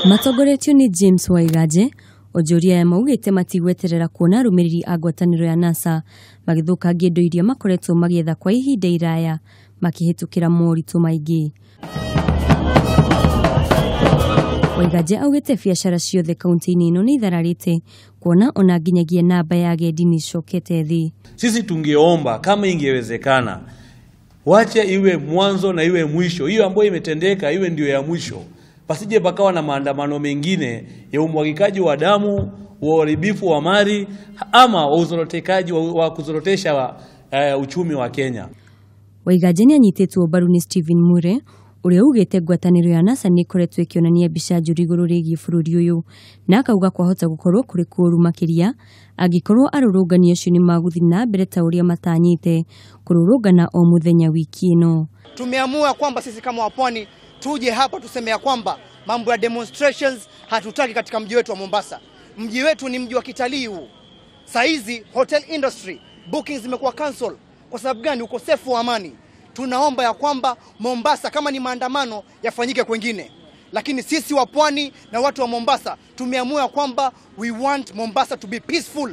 Matongoretio nĩ James Waigaje, onjoria aya maugĩte matigweterera kuona arũmĩrĩri a ngwatanĩro ya NASA magĩthũkangia indo iria makoretwo magĩetha kwa ihinda iraya makĩhĩtũkĩra moritũ maingĩ. Waigaje augĩte biacara ciothe kaunti-inĩ ĩno nĩ ithararĩte kuona ona nginyagia namba ya agendi nĩ icokete thĩ. Sisi tungeomba kama ingewezekana, wache iwe mwanzo na iwe mwisho. Hiyo ambayo imetendeka iwe ndio ya mwisho, pasije pakawa na maandamano mengine ya umwagikaji wa damu, wa uharibifu wa mali ama wa uzorotekaji wa kuzorotesha uchumi wa Kenya. Waigaje nĩ anyitĩtwo mbaru nĩ Stephen Mure ũrĩa ugĩte ngwatanĩro ya NASA nĩ ĩkoretwo ĩkĩonania mbica njũru igũrũ rĩgiĩ bũrũri ũyũ, na akauga kwahota gũkorwo kũrĩ kũũru makĩria angĩkorwo arũrũngani acio nĩ magũthiĩ na mbere ta ũrĩa matanyĩte kũrũrũngana o mũthenya wiki ĩno. Tumeamua kwamba sisi kama wapwani tuje hapa tuseme ya kwamba mambo ya demonstrations hatutaki katika mji wetu wa Mombasa. Mji wetu ni mji wa kitalii huu. Saizi hotel industry bookings zimekuwa cancel. Kwa sababu gani? Ukosefu wa amani. Tunaomba ya kwamba Mombasa kama ni maandamano yafanyike kwingine. Lakini sisi wa pwani na watu wa Mombasa tumeamua kwamba we want Mombasa to be peaceful.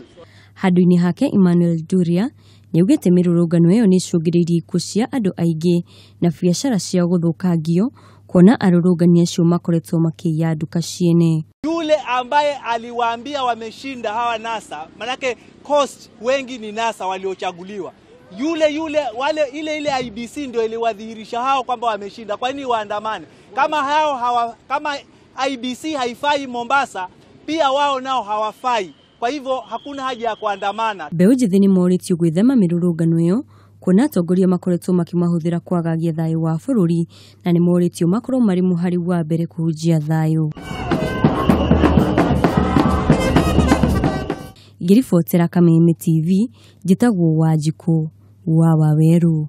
Handũ-inĩ hake Emmanuel Duria nĩaugĩte mĩrũrũngano ĩyo nĩĩcũngĩrĩirie ikuũ cia andũ aingĩ na biacara ciao gũthũkangio kuona arũrũngani acio makoretwo makĩiya nduka ciene. Yule ambaye aliwaambia wameshinda hawa NASA, manake coast wengi ni NASA waliochaguliwa. Yule yule wale ile ile IBC ndio iliwadhihirisha hao kwamba wameshinda. Kwa nini waandamane? Kama hao hawa, kama IBC haifai Mombasa, pia wao nao hawafai. Kwa hivyo hakuna haja ya kuandamana. Mbeũ njĩthĩ nĩ morĩtio gwĩthema mĩrũrũngano ĩyo kuona atongoria makoretwo makĩmahũthĩra kwagagia thayũ wa bũrũri na nĩ morĩtio makorwo marĩ mũhari wa mbere kũhunjia thayũ. Ngĩribotera Kameme TV, njĩtagwo Wanjikũ wa Wawerũ.